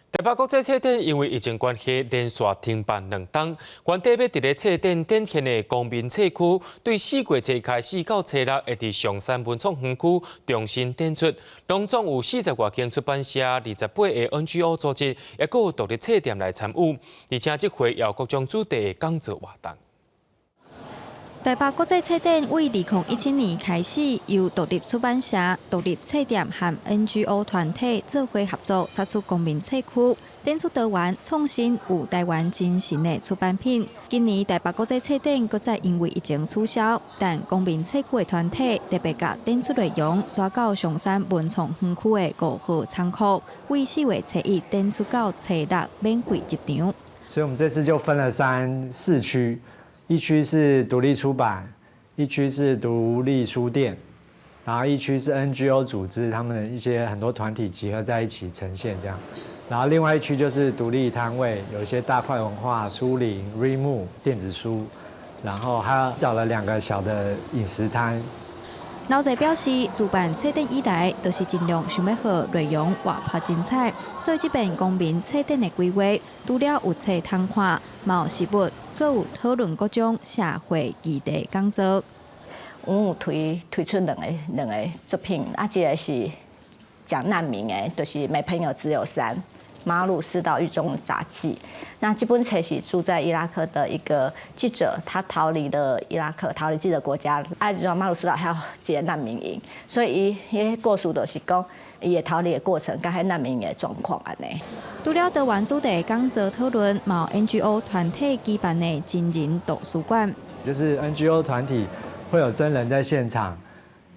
台北國際冊展因為疫情關係連續停辦2冬，原底欲佇咧冊展展現的公民冊區，對4月初開始到初六，會佇松山文創園區重新展出。攏總有40外間出版社、28個 NGO 組織，抑閣有獨立冊店來參與，而且這回有各種主題的講座活動。台北國際冊展為2017年開始，由獨立出版社、獨立冊店和 NGO 團體做伙合作，殺出公民冊區，展出多元創新、有台灣精神的出版品。今年台北國際冊展閣再因為疫情取消，但公民冊區的團體特別共展出內容徙到松山文創園區的5號倉庫，為4月初一展出到初六免費入場。所以，我們這次就分了三四區。一區是獨立出版，一區是獨立書店，然後一區是 NGO 組織，他們的一些很多團體集合在一起呈現這樣，然後另外一區就是獨立攤位，有一些大塊文化、書林、Readmoo 電子書，然後還找了兩個小的飲食攤。老者表示，主辦冊展以來，都是盡量想欲予內容活潑精彩，所以這遍公民冊展的規劃，除了有冊通看，嘛有食物，閣有討論各種社會議題講座。阮有推出兩個作品，啊，一個是講難民的，就是沒朋友只有山，馬魯斯島獄中札記。那這本冊是住在伊拉克的一個記者，他逃離了伊拉克，逃離自己的國家，啊，就馬魯斯島還有一個難民營，所以伊彼故事就是講伊的逃離的過程，佮彼難民營的狀況按呢。除了多元主題講座討論，嘛有 NGO 團體舉辦的真人圖書館，就是 NGO 團體會有真人在現場，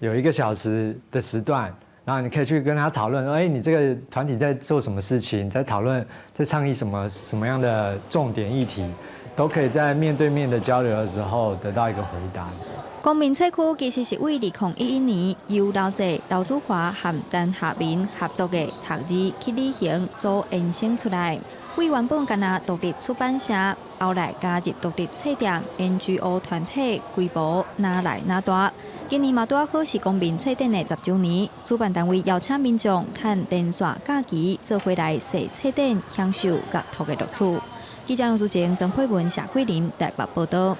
有一個小時的時段。然後你可以去跟他討論，哎，你這個團體在做什麼事情，在討論，在倡議什麼什麼樣的重點議題，都可以在面對面的交流的時候得到一個回答。公民冊區其實是為2011年由劉濟、劉祖華和陳夏民合作的讀字去旅行所衍生出來。為原本干焦獨立出版社，後來加入獨立冊店 NGO 團體，規模愈來愈大。今年嘛拄好是公民冊展的10週年，主辦單位邀請民眾趁連續假期做伙來踅冊展，享受閱讀的樂趣。記者楊淑靜、曾慧文、謝桂林台北報道。